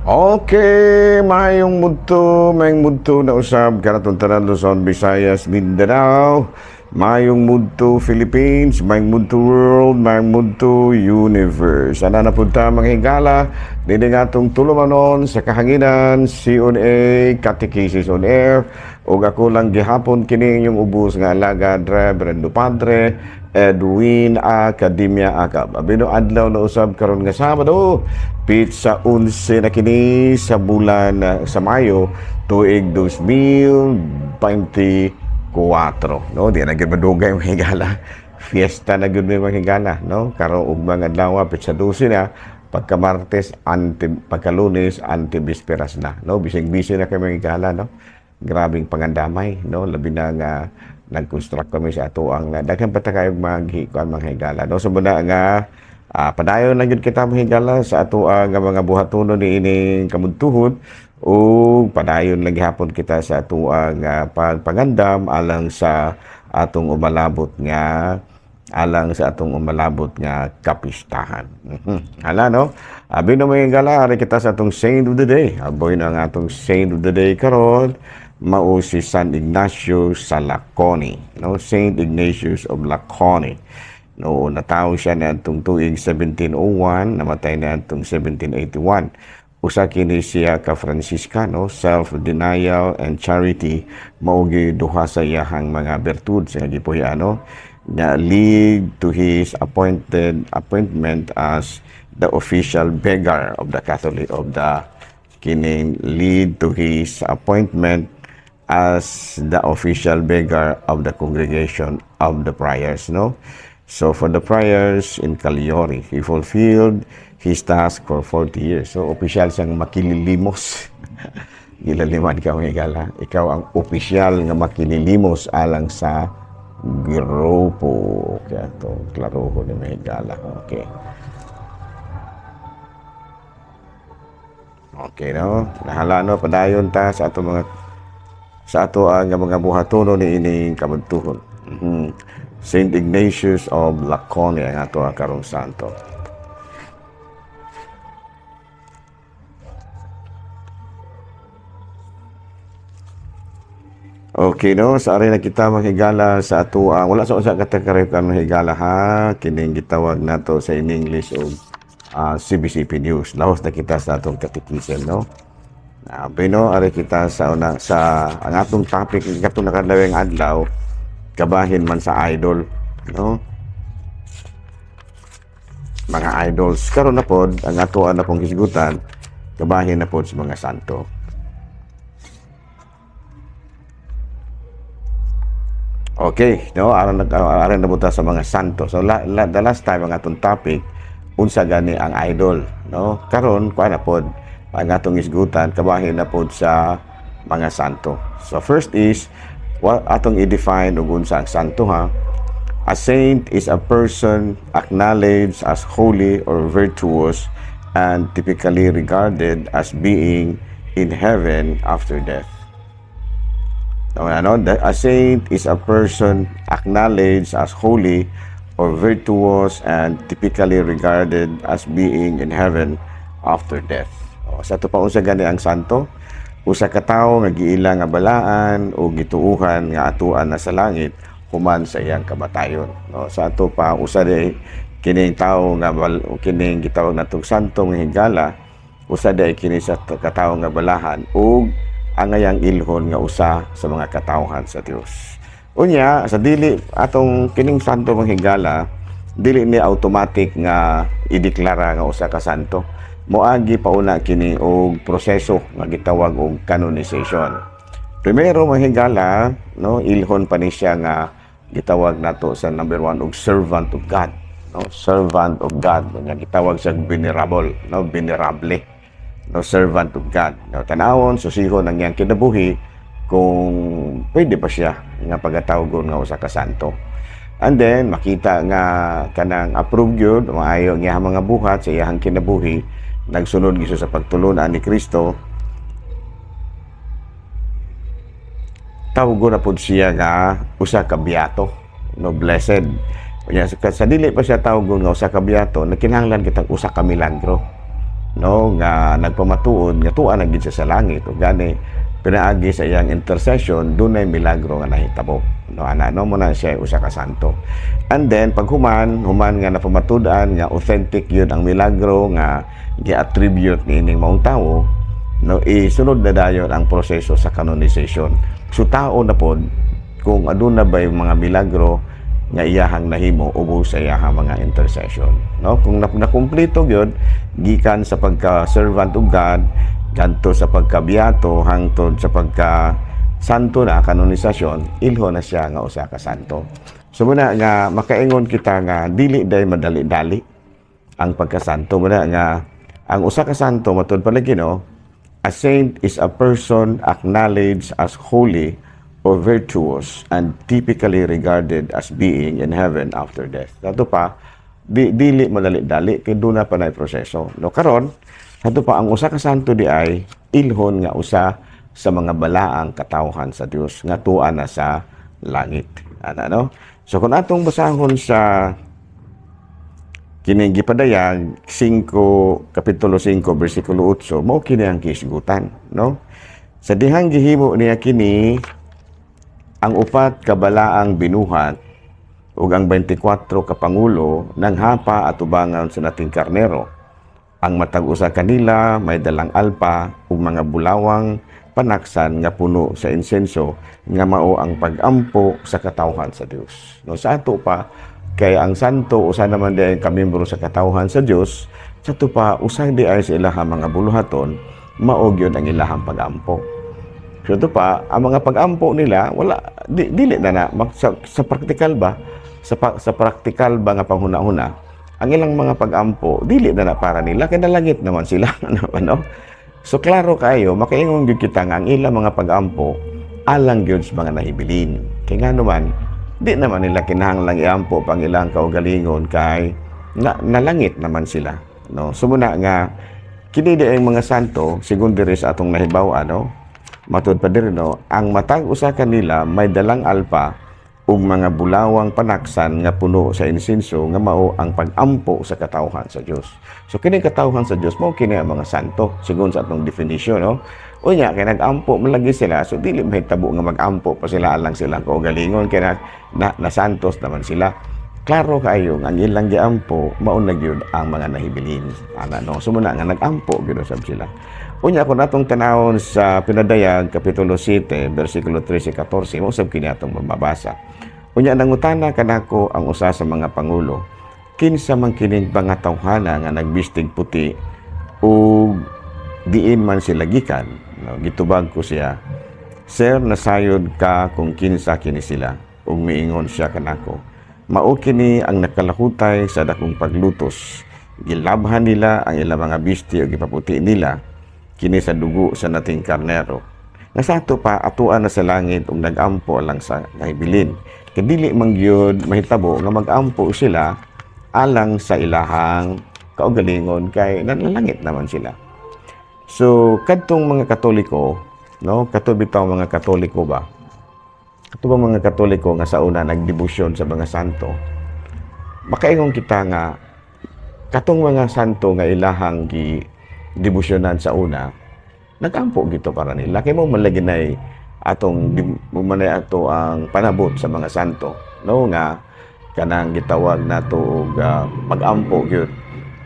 Okay, mayong mudto na usab kanatong tanan, Luzon, Visayas, Mindanao, mayong mudto Philippines, mayong mudto world, mayong mudto universe. Ana na punta, mga higala, dini nga atong tulumanon sa kahanginan, C&A, Catechesis on Air, ug ako lang gihapon kini inyong ubos nga alagad, Reverendo Padre Edwin Academia Acab. Abino adlaw na usab karon nga Sabado, pitsa 11 na kini sa bulan sa Mayo, tuig 2024. No, di na gyud madugay, mga higala. Fiesta na gyud mga higala, no? Karon ug mga adlaw pitsa 12 na, pagka Martes, ante pagka Lunes, ante bisperas na, no? Bising busy na kay mga higala, no? Grabing pangandamay, no? Labi na nga nag-construct kami sa ato ang daghan pa ta kayo mga mga higala, no? So muna nga padayon lang gyud kita, mga higala, sa ato ang mga buhatonon ni ining kamudtuhon ug padayon lang gihapon kita sa ato ang pagpangandam alang sa atong umalabot nga kapistahan. Hala, no? Abi no, mga higala, ari kita sa atong saint of the day. Aboy na ang atong saint of the day karon, mao si San Ignacio sa Laconi, no? Saint Ignatius of Laconi. No, natawo siya niadtong tuig 1701, namatay niadtong 1781. Usa kini siya ka Franciscano. Self-denial and charity mao duha sa iyahang mga bertud sa gipuy-an, no? Na lead to his appointed appointment as the official beggar of the Catholic of the kining lead to his appointment as the official beggar of the congregation of the friars, no? So for the friars in Cagliari, he fulfilled his task for 40 years. So opisyal siyang makililimos. Gilaliman ka, mga higala. Ikaw ang opisyal nga makililimos alang sa grupo. Kaya ito, klaruho ni mga higala. Okay. Okay, no? Nahala, no? Padayon ta sa ato ang mga buhatono ni ining kamudtuhon. Saint Ignatius of Laconi ang ato ang karong santo. Okay, no? Sa ari na kita, maghigala, sa ato ang wala sa usa ka takarip kan, higala, ha, kining gitawag nato sa in English og CBCP News. Lahos na kita sa atong catechism, no? Pero ari kita sa una sa ang atong topic katong nakadlawing adlaw, kabahin man sa idol, no? Mga idols karon na pod ang ato na pong hisgutan, kabahin na pod sa mga santo. Okay, no, aron aron na buta sa mga santo. So the last time ang atong topic, unsa gani ang idol, no? Karon kuan na pod ang atong isgutan, kabahin na pod sa mga santo. So first is what atong i-define ug unsa ang santo, ha. A saint is a person acknowledged as holy or virtuous and typically regarded as being in heaven after death. No, ano, a saint is a person acknowledged as holy or virtuous and typically regarded as being in heaven after death. O, sa ato pa, unsa gani ang santo? Usa ka tawo nga giila nga balaan o gituuhan nga atuan na sa langit human sa iyang kamatayon. No, sa ato pa, usa di kining tawo nga kining gitawag natong santo nga higala, usa di kini sa katawo nga balahan ug angayang ilhon nga usa sa mga katawhan sa Dios. Unya, sa dili atong kining santo, mga higala, dili ni automatic nga ideklara nga usa ka santo. Moagi pa una kini og proseso nga gitawag og canonization. Primero, mga higala, no, ilhon pa ni siya nga gitawag nato sa number 1 og servant of God, no, servant of God nga gitawag sa venerable, no, venerable, no, servant of God. No, tanawon, susihon ang iyang kinabuhi kung pwede pa siya nga pagatawgon nga usa ka santo. And then makita nga kanang approve gyud, maayo ang iyang mga buhat sa iyang kinabuhi, nagsunod gyud sa pagtulunan ni Kristo, tawgon na pud siya nga usa ka beato, no, blessed. Unya sa dili pa siya tawgon nga usa ka beato, nagkinahanglan kitang usa ka milagro. no, nga nagpamatuod nga tuwa na gid siya sa langit, ug gani pinaagi sa iyang intercession dunay milagro nga nahitabo, no, ana, no? Mo na siya usa ka santo. And then pag human human nga napamatud-an nga authentic yun ang milagro nga gi-attribute niining maong tawo, no, isunod na dayon ang proseso sa canonization. So tao na pod kung aduna ba yung mga milagro nga iyahang nahimo ubos sa iyahang mga intercession, no? Kung nakumpleto gyud gikan sa pagka servant of God ganto sa pagkabiyato hangtod sa pagka santo na, kanonisasyon, ilho na siya nga usa ka santo. So muna nga makaingon kita nga dili day madali-dali ang pagkasanto. Muna nga ang usa ka santo, matud pa lagi, no, a saint is a person acknowledged as holy or virtuous and typically regarded as being in heaven after death. Ato pa, dili madali-dali kay duna pa na proseso. No, karon, ato pa, ang usa ka santo di ay ilhon nga usa sa mga balaang katawhan sa Dios nga tuwa na sa langit. Ana, no? So kung atong basahon sa kining gipadayag 5, kapitulo 5 bersikulo 8, mao kini ang kisgutan, no? Sa dihang gihimo niya kini, ang upat ka balaang binuhat ug ang 24 ka pangulo nanghapa atubangan sa Nating Karnero. Ang matag usa kanila may dalang alpa ug mga bulawang panaksan nga puno sa insenso nga mao ang pag-ampo sa katawhan sa Dios. No, sa ato pa, kay ang santo usa naman di ay kamiyembro sa katawhan sa Dios, sa ato pa usa di ay sa ilahang mga buluhaton mao gyud ang ilahang pag-ampo. So ito pa, ang mga pag-ampo nila, wala, dili na na, sa practical ba, sa practical ba nga panghuna-huna, ang ilang mga pag-ampo, dili na na para nila, kay nalangit naman sila. Ano, ano? So klaro kayo, makaingon gyud kita nga ang ilang mga pag-ampo, alang gyud sa mga nahibilin. Kay nga naman, di naman nila kinahanglang iampo pang ilang kaugalingon kay nalangit naman sila. No? So muna nga, kini di ang mga santo, sigon diri sa atong nahibaw, ano, matud pa diri, no, ang matag usa kanila may dalang alpa ug mga bulawang panaksan nga puno sa insenso nga mao ang pag-ampo sa katawhan sa Dios. So kini katawhan sa Dios mao kini ang mga santo sigon sa atong definition, no? Unya kay nag-ampo man lagi sila, so dili mahitabo nga mag-ampo pa sila alang silang kaugalingon kay na santos naman sila. Klaro kaayo nga ang ilang giampo mao na gyud ang mga nahibilin. Ana, no? So muna nga nag-ampo gyud sab sila. Unya kung atong tanawon sa Pinadayag kapitulo 7 bersikulo 13 14, mao sab kini atong mababasa. Unya nangutana kanako ang usa sa mga pangulo, "Kinsa man kining mga tawhana nga nagbistig puti ug diin man sila gikan?" No, gitubag ko siya, "Sir, nasayod ka kung kinsa kini sila." Ug miingon siya kanako, "Mao kini ang nakalakutay sa dakong paglutos. Gilabhan nila ang ilang mga bisti ug gipaputi nila kini sa dugo sa Nating Karnero." Nga sa ato pa, atuan na sa langit ug nag-ampo lang sa nahibilin. Kay dili man gyud mahitabo nga mag-ampo sila alang sa ilahang kaugalingon kay nalalangit naman sila. So kadtong mga Katoliko, no, kato bitaw mga Katoliko ba? Kato ba mga Katoliko nga sa una nagdebosyon sa mga santo? Makaingon kita nga katong mga santo nga ilahang gi debosyonan sa una, nagampo gito para nila. Kay mo man lagi nay atong mo man ato ang panabot sa mga santo, no, nga kanang gitawag nato og pag-ampo gyud.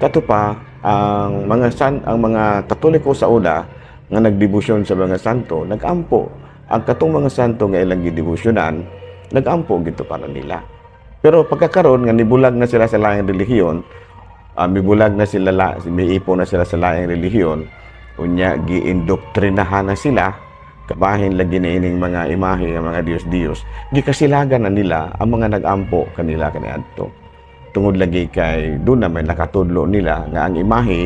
Kato pa ang mga Katoliko sa una nga nagdebosyon sa mga santo, nagampo ang katong mga santo nga ilang gidebosyonan, nagampo gito para nila. Pero pagkakaron nga nibulag na sila sa laing relihiyon, mibulag na sila, miipo na sila sa laing relihiyon, unya giindoktrinahan na sila, kabahin lagi na ining mga imahe ng mga Diyos-Diyos, gikasilagan na nila ang mga nag-ampo kanila kaniadto. Tungod lagi kay doon na may nakatudlo nila nga ang imahe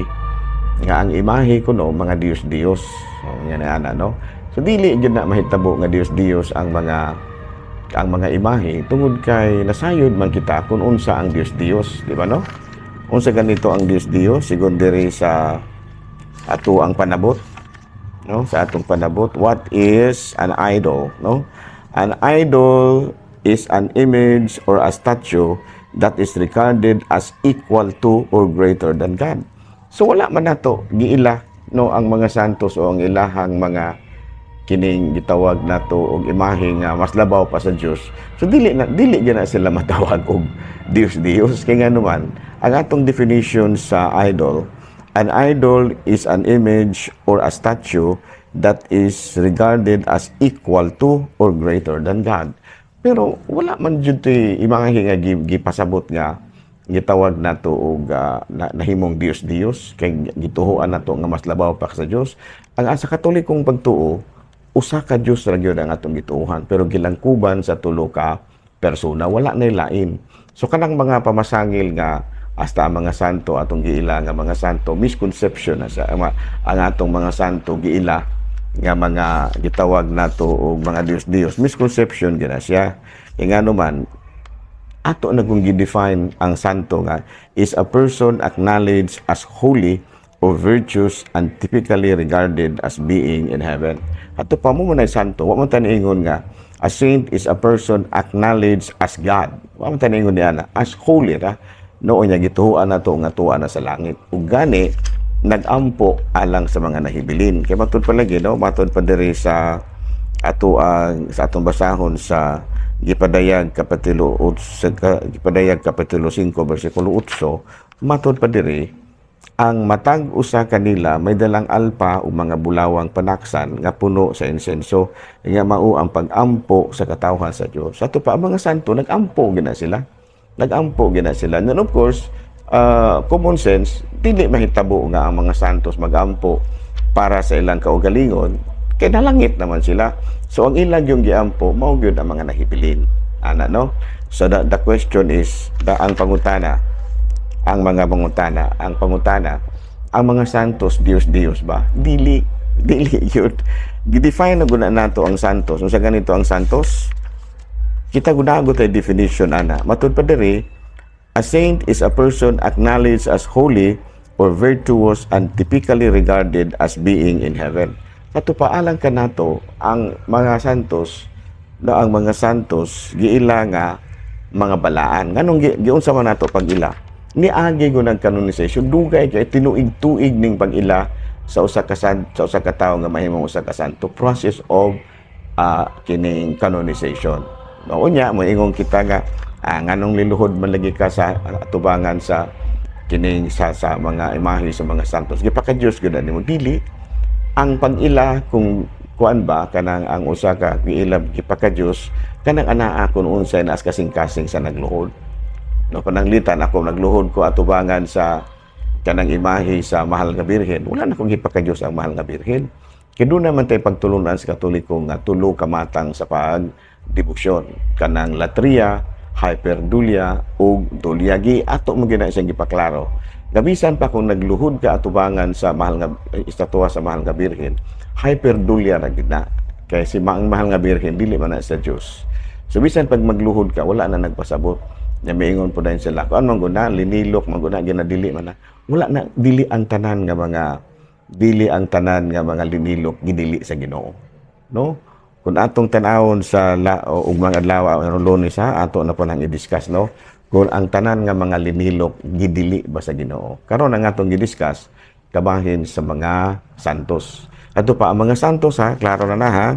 kuno mga Diyos-Diyos. So, yan na ana, no? So dili gyud na mahitabo nga Diyos-Diyos ang mga imahe tungod kay nasayod man kita kung unsa ang Diyos-Diyos, di ba, no? Unsa ganito ang Diyos-Diyos sigon diri sa ato ang panabot, no? Sa atong panabot, what is an idol, no? An idol is an image or a statue that is regarded as equal to or greater than God. So wala man nato giila, no, ang mga santos o ang ilahang mga kining gitawag nato og imahe nga mas labaw pa sa Dios. So dili na dili gyud na sila matawag og Dios Dios, kay ngano man, ang atong definition sa idol, an idol is an image or a statue that is regarded as equal to or greater than God. Pero wala man jud to'y imahe nga gipasabot nga gitawag nato og nahimong Dios Dios kay gituohan nato nga mas labaw pa sa Dios. Ang sa Katolikong pagtuo, usa ka Dios ra gyud ang atong gituohan, pero gilangkuban sa tulo ka persona, wala na lain. So kanang mga pamasangil nga hasta ang mga santo atong giila nga mga santo, misconception na sa ang atong mga santo giila nga mga gitawag nato og mga Dios Dios, misconception gyud na siya. Kay ngano man, ato na kung gi-define ang santo nga is a person acknowledged as holy or virtuous and typically regarded as being in heaven. Ato pa mo na santo, wa man ta niingon nga a saint is a person acknowledged as God. Wa man ta niingon niya na as holy ra, no, nya gituohan nato nga tuwa na sa langit. Ug gani nagampo alang sa mga nahibilin. Kay matud pa lagi, no, matud pa diri sa ato ang sa atong basahon sa Gipadayag kapitulo 8, Gipadayag kapitulo 5 bersikulo 8, matud pa diri, ang matag usa kanila may dalang alpa o mga bulawang panaksan nga puno sa insenso nga mao ang pag-ampo sa katawhan sa Dios. Ato pa, ang mga santo nag-ampo gina sila. Nag-ampo gina sila. And of course, common sense, dili mahitabo nga ang mga santos mag-ampo para sa ilang kaugalingon kay nalangit naman sila. So ang ilang yung giampo mao gyud ang mga nahibilin. Ana, no? So the question is ang pangutana, ang mga pangutana, ang pangutana, ang mga santos Dios Dios ba? Dili, dili yun. Gi-define na guna nato ang santos. Unsa ganito ang santos? Kita gunago tay definition ana. Matud pa diri, a saint is a person acknowledged as holy or virtuous and typically regarded as being in heaven. Kato pa, alang kanato, ang mga santos na ang mga santos giila nga mga balaan. Nganong giunsa man nato pag-ila? Niagi ko ng canonization, dugay kay tinuig-tuig ning pag-ila sa usa ka tawo nga mahimong usa ka santo, process of kining canonization. No, unya moingon kita nga nganong liluhod man lagi ka sa atubangan sa kining sa mga imahe sa mga santos? Gipaka-Dios gyud nimo. Dili ang pag-ila kung kuan ba, kanang ang usa ka giila gipaka-Dios, kanang anaa kun unsay naas kasing-kasing sa nagluhod, no? Pananglitan ako, nagluhod ko atubangan sa kanang imahe sa Mahal nga Birhen, wala na kong gipaka-Dios ang Mahal nga Birhen. Kay duna man tay pagtulunan sa Katoliko nga tulo ka matang sa pagdebosyon, kanang latria, hyperdulia ug dulia. Gi ato mo gina siyang gipaklaro. Gabisan pa kung nagluhod ka atubangan sa mahal nga estatwa sa Mahal nga Birhen, hyperdulia ra gid na. Kay si ang Mahal nga Birhen dili man na sa Dios. So bisan pag magluhod ka, wala na nagpasabot. Nya miingon po dayon sila, kuan man guna, linilok man guna, ginadili man na. Wala na, dili ang tanan nga mga linilok gidili sa Ginoo. No? Kung atong tan-awon sa la, o ug mga adlaw aron Lunes ha, ato na po nang i-discuss, no? Kung ang tanan nga mga linilok gidili ba sa Ginoo. Karon ang atong gi-discuss kabahin sa mga santos. Ato pa, ang mga santos ha, klaro na na ha.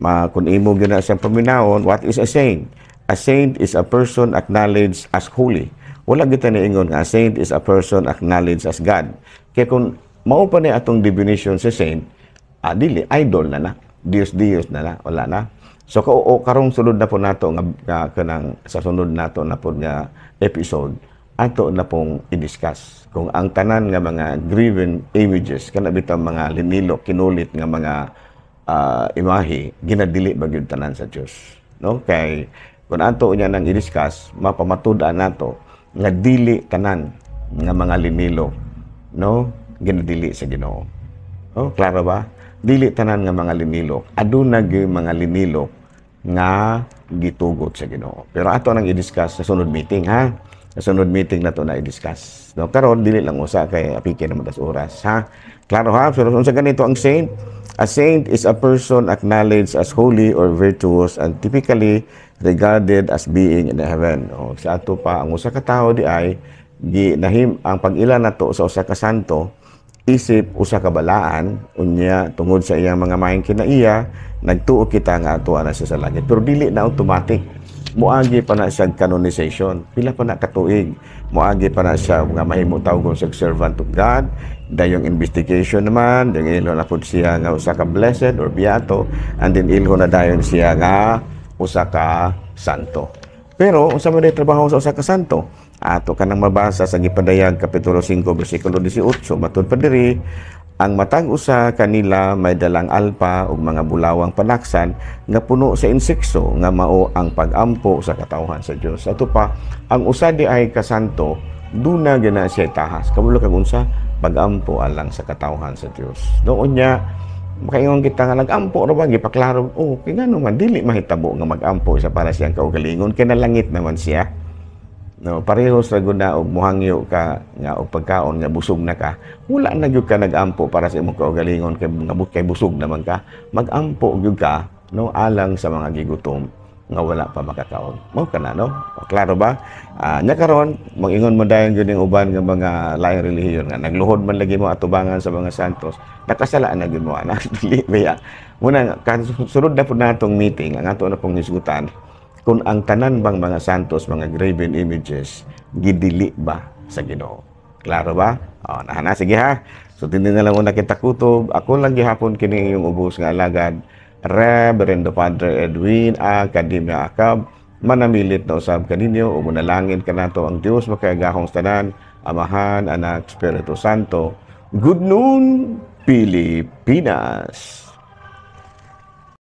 Ma kung imo gyud na siyang paminawon, what is a saint? A saint is a person acknowledged as holy. Wala kita niingon nga a saint is a person acknowledged as God. Kaya kung mao pa ni atong definition sa saint, dili idol na na. Dios Dios na na, wala na. So ka o karong sunod na po nato nga kanang sa sunod nato na po nga episode, ato na pong i-discuss kung ang tanan nga mga graven images, kana bitaw mga linilok, kinulit nga mga imahe, ginadili ba gyud tanan sa Dios, no? Kay kung ato niya nang i-discuss, mapamatud-an nato nga dili tanan nga mga linilok, no, ginadili sa Ginoo. Oh, klaro ba? Dili tanan nga mga linilok. Aduna gyud mga linilok nga gitugot sa Ginoo. Pero ato nang i-discuss sa sunod meeting ha. Sa sunod meeting na to na i-discuss. No, karon dili lang usa kay apike naman tas oras ha. Klaro ha? Pero unsa ganito ang saint? A saint is a person acknowledged as holy or virtuous and typically regarded as being in heaven. O, sa ato pa, ang usa ka tawo di ay Gi nahim ang pag-ila nato sa usa ka santo isip usa ka balaan, unya tungod sa iyang mga maayong kinaiya, nagtuo kita nga atuan na siya sa langit. Pero dili na automatic. Moagi pa na siya canonization. Pila pa na katuig. Moagi pa na siya nga mahimo tawgon sa servant of God. Dayong investigation naman, dayong ilho na pud siya nga usa ka blessed or beato, and then ilho na dayon siya nga usa ka santo. Pero unsa man trabaho sa usa ka santo? Ato ka nang mabasa sa Gipadayag kapitulo 5 bersikulo 18. Matud pa diri, ang matag usa kanila may dalang alpa ug mga bulawang panaksan nga puno sa insekso nga mao ang pagampo sa katawhan sa Dios. Ato pa, ang usa di ay kasanto, duna gina siya tahas. Kabalo kag unsa? Pagampo alang sa katawhan sa Dios. Doon niya makaingon kita nga nagampo ra ba, gipaklaro, oh, kay ngano man dili mahitabo nga magampo sa para siyang kaugalingon kay nalangit naman siya? No, parehos ra gud na og muhangyo ka nga og pagkaon nga busog na ka, wala na gyud ka nagampo para sa imong kaugalingon kay nga kay busog naman ka. Magampo gyud ka, no, alang sa mga gigutom nga wala pa makakaon. Mao kana, no? O, klaro ba? Nya karon mangingon mo dayon gyud ning uban nga mga laing relihiyon nga nagluhod man lagi mo atubangan sa mga santos, nakasala na gyud mo ana. Dili baya. Muna sunod na pud natong meeting, ang ato na pong hisgutan kung ang tanan bang mga santos mga graven images, gidili ba sa Ginoo. Klaro ba? O, na, sige ha. So tindi na lang una kita kutob. Ako lang gihapon kini yung ubos nga alagad, Reverendo Padre Edwin A. Academia Acab, manamilit na usab kaninyo ug manalangin kanato ang Dios makagagahong tanan, Amahan, Anak, Espiritu Santo. Good noon, Pilipinas.